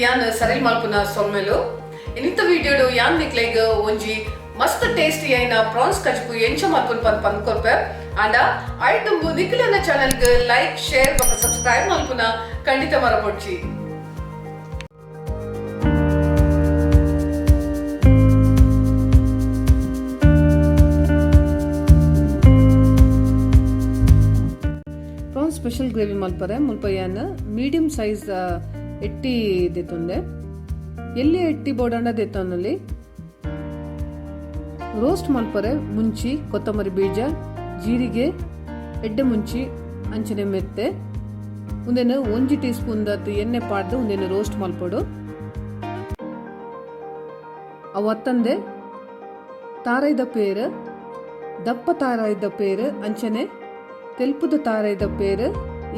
ಯಾನ್ ಸರಿಲ್ ಮಲ್ಪುನ ಸೊಲ್ಮೆಲು. ಇನಿತ ವಿಡಿಯೋಡು ಯಾನ್ ನಿಕ್ಲೆಗ್ ಒಂಜಿ ಮಸ್ತ್ ಟೇಸ್ಟಿ ಆಯಿನ ಪ್ರಾನ್ಸ್ ಕಜಿಪು ಎಂಚ ಮಲ್ಪುನ ಪಂದ್ ಪಂದ್ ಕೊರ್ಪೆ. ಆಂಡ ಐತುಂಬು ನಿಕ್ಲೆನ ಚಾನೆಲ್ಗ್ ಲೈಕ್, ಶೇರ್ ಬೊಕ್ಕ ಸಬ್ಸ್ಕ್ರೈಬ್ ಮಲ್ಪುನ ಖಂಡಿತ ಮರಪೊಡ್ಚಿ. ಪ್ರಾನ್ಸ್ ಸ್ಪೆಷಲ್ ಗ್ರೇವಿ ಮಲ್ಪರೆ ಮುಲ್ಪ ಯಾನ್ ಮೀಡಿಯಂ ಸೈಜ್ ಎಟ್ಟಿ ದೆತೊಂದೆ. ಎಲ್ಯ ಎಟ್ಟಿ ಬೋಡಾಂಡ ದೆತೊನೊಲಿ. ರೋಸ್ಟ್ ಮಲ್ಪರೆ ಮುಂಚಿ, ಕೊತ್ತಂಬರಿ ಬೀಜ, ಜೀರಿಗೆ, ಎಡ್ಡೆ ಮುಂಚಿ ಅಂಚನೆ ಮೆತ್ತೆ ಉಂದೆನ್ ಒಂಜಿ ಟೀ ಸ್ಪೂನ್ ದಾತ್ ಎಣ್ಣೆ ಪಾಡ್ದ್ ಉಂದೆನ್ ರೋಸ್ಟ್ ಮಲ್ಪೊಡು. ಅವು ಅತ್ತಂದೆ ತಾರಾಯಿದ ಪೇರ್, ದಪ್ಪ ತಾರಾಯಿದ ಪೇರ್ ಅಂಚನೆ ತೆಲ್ಪುದ ತಾರಾಯಿದ ಪೇರ್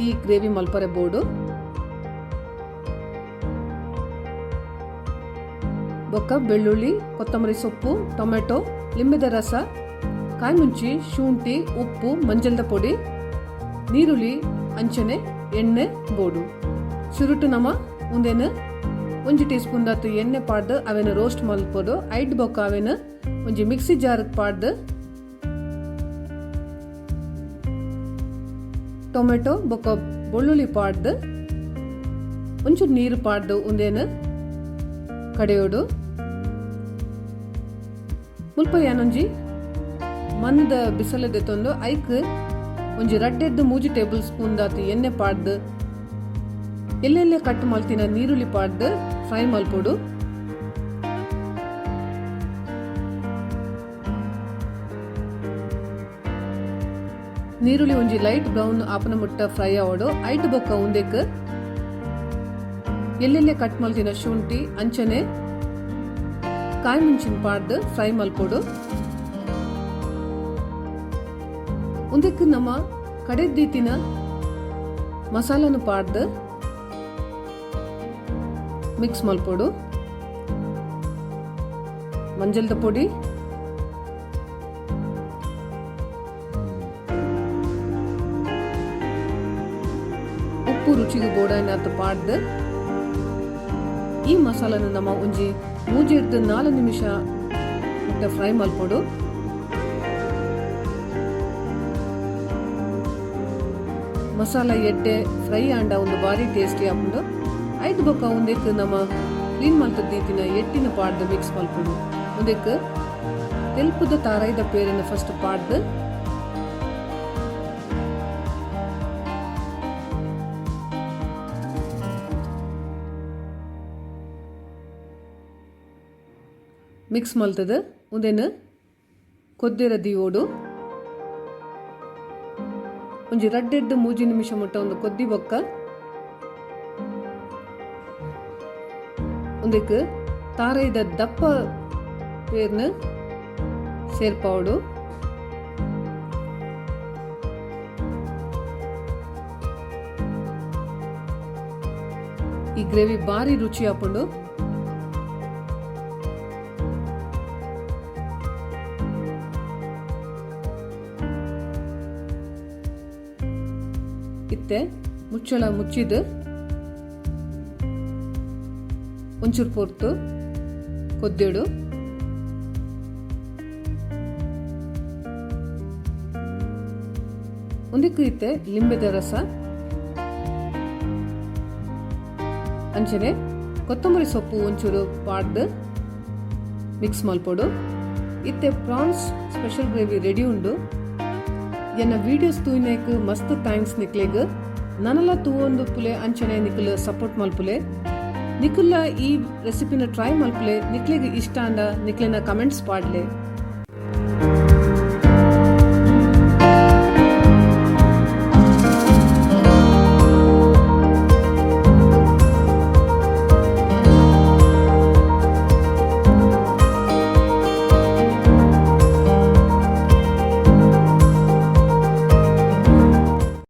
ಈ ಗ್ರೇವಿ ಮಲ್ಪರೆ ಬೋಡು. ಬೊಕ್ಕ ಬೆಳ್ಳುಳ್ಳಿ, ಕೊತ್ತಂಬರಿ ಸೊಪ್ಪು, ಟೊಮೆಟೊ, ಲಿಂಬೆದ ರಸ, ಕಾಯ್ಮುಂಚಿ, ಶುಂಠಿ, ಉಪ್ಪು, ಮಂಜಲ್ದ ಪೊಡಿ, ನೀರುಳ್ಳಿ ಅಂಚನೆ ಎಣ್ಣೆ ಬೋಡು. ಸುರುಟು ನಮ ಉಂದೆನ್ ಒಂಜಿ ಟೀ ಸ್ಪೂನ್ ದಾತ್ ಎಣ್ಣೆ ಪಾಡ್ದ್ ಅವೆನ್ ರೋಸ್ಟ್ ಮಲ್ಪೊಡು. ಐಟ್ ಬೊಕ್ಕ ಅವೆನ್ ಒಂಜಿ ಮಿಕ್ಸಿ ಜಾರ್ ಪಾಡ್ದ್ ಟೊಮೆಟೊ ಬೊಕ್ಕ ಬೊಳ್ಳುಳ್ಳಿ ಪಾಡ್ದ್ ಒಂಚೂರು ನೀರು ಪಾಡ್ದ್ ಉಂದೆನ್ ಕಡೆಯೊಡು. ಮುಲ್ಪ ಯಾನೊಂಜಿ ಮಣ್ಣುದ ಬಿಸಲೆ ದೆತೊಂದು ಐಕ್ ಒಂಜಿ ರಡ್ಡೆರ್ದ್ ಮೂಜಿ ಟೇಬಲ್ ಸ್ಪೂನ್ ದಾತ್ ಎಣ್ಣೆ ಪಾಡ್ದ್ ಎಲ್ಲೆಲ್ಲೆ ಕಟ್ ಮಲ್ತಿನ ನೀರುಳ್ಳಿ ಪಾಡ್ದ್ ಫ್ರೈ ಮಲ್ಪೊಡು. ನೀರುಳ್ಳಿ ಒಂಜಿ ಲೈಟ್ ಬ್ರೌನ್ ಆಪುನ ಮುಟ್ಟ ಫ್ರೈ ಆವೊಡು. ಐಟ್ ಬೊಕ್ಕ ಉಂದೆಕ್ ಎಲ್ಲೆಲ್ಲೆ ಕಟ್ ಮಲ್ತಿನ ಶುಂಠಿ ಅಂಚನೆ ಕಾಯಿ ಮುಂಚಿನ್ ಪಾಡ್ದ್ ಫ್ರೈ ಮಲ್ಪೊಡು. ಉಂದೆಕ್ ನಮ ಕಡೆದ್ ದೀತಿನ ಮಸಾಲನ್ ಪಾಡ್ದ್ ಮಿಕ್ಸ್ ಮಲ್ಪೊಡು. ಮಂಜಲ್ದ ಪೊಡಿ, ಉಪ್ಪು ರುಚಿಗ್ ಬೋಡಾಯಿನಾತ್ ಪಾಡ್ದ್ ಈ ಮಸಾಲನ್ ನಮ ಒಂಜಿ ಮೂಜೆರ್ದ್ ನಾಲ್ ನಿಮಿಷ ಮುಟ್ಟ ಫ್ರೈ ಮಲ್ಪೊಡು. ಮಸಾಲ ಎಡ್ಡೆ ಫ್ರೈ ಆಂಡ ಉಂದು ಬಾರಿ ಟೇಸ್ಟಿ ಆಪುಂಡು. ಐಟ್ ಬೊಕ್ಕ ಉಂದೆಕ್ ನಮ ಕ್ಲೀನ್ ಮಲ್ತ್ ದೀತಿನ ಎಟ್ಟಿನ್ ಪಾಡ್ದ್ ಮಿಕ್ಸ್ ಮಲ್ಪೊಡು. ಉಂದೆಕ್ ತೆಲ್ಪುದ ತಾರಾಯಿದ ಪೇರ್ ನ್ ಫಸ್ಟ್ ಪಾಡ್ದ್ ಮಿಕ್ಸ್ ಮಲ್ತ್ದ್ ಉಂದೆನ್ ಕೊದ್ದೆರ ದೀವೊಡು. ಒಂಜಿ ರಡ್ಡೆರ್ದ್ ಮೂಜಿ ನಿಮಿಷ ಮುಟ್ಟ ಉಂದು ಕೊದ್ದಿ ಬೊಕ್ಕ ಉಂದೆಕ್ ತಾರಾಯಿದ ದಪ್ಪ ಪೇರ್ನ್ ಸೇರ್ಪಾವೊಡು. ಈ ಗ್ರೇವಿ ಬಾರಿ ರುಚಿ ಆಪುಂಡು. ಇತ್ತೆ ಮುಚ್ಚಳ ಮುಚ್ಚಿದ್ ಒಂಚೂರು ಪೊರ್ತು ಕೊದ್ಯೊಡು. ಉಂದೆಕ್ ಇತ್ತೆ ಲಿಂಬೆದ ರಸ ಅಂಚನೆ ಕೊತ್ತಂಬರಿ ಸೊಪ್ಪು ಒಂಚೂರು ಪಾಡ್ದ್ ಮಿಕ್ಸ್ ಮಲ್ಪೊಡು. ಇತ್ತೆ ಪ್ರಾನ್ಸ್ ಸ್ಪೆಷಲ್ ಗ್ರೇವಿ ರೆಡಿ ಉಂಡು. ಎನ್ನ ವೀಡಿಯೋಸ್ ತೂಯಿನೈಕ್ ಮಸ್ತ್ thanks ನಿಕ್ಲೆಗ್. ನನಲ ತೂವೊಂದು ಪುಲೆ ಅಂಚನೆ ನಿಕುಲು ಸಪೋರ್ಟ್ ಮಲ್ಪುಲೆ. ನಿಕುಲ್ಲ ಈ ರೆಸಿಪಿನ ಟ್ರೈ ಮಲ್ಪುಲೆ. ನಿಕ್ಲೆಗ್ ಇಷ್ಟ ಆಂಡ ನಿಕ್ಲೆನ ಕಮೆಂಟ್ಸ್ ಪಾಡ್ಲೆ.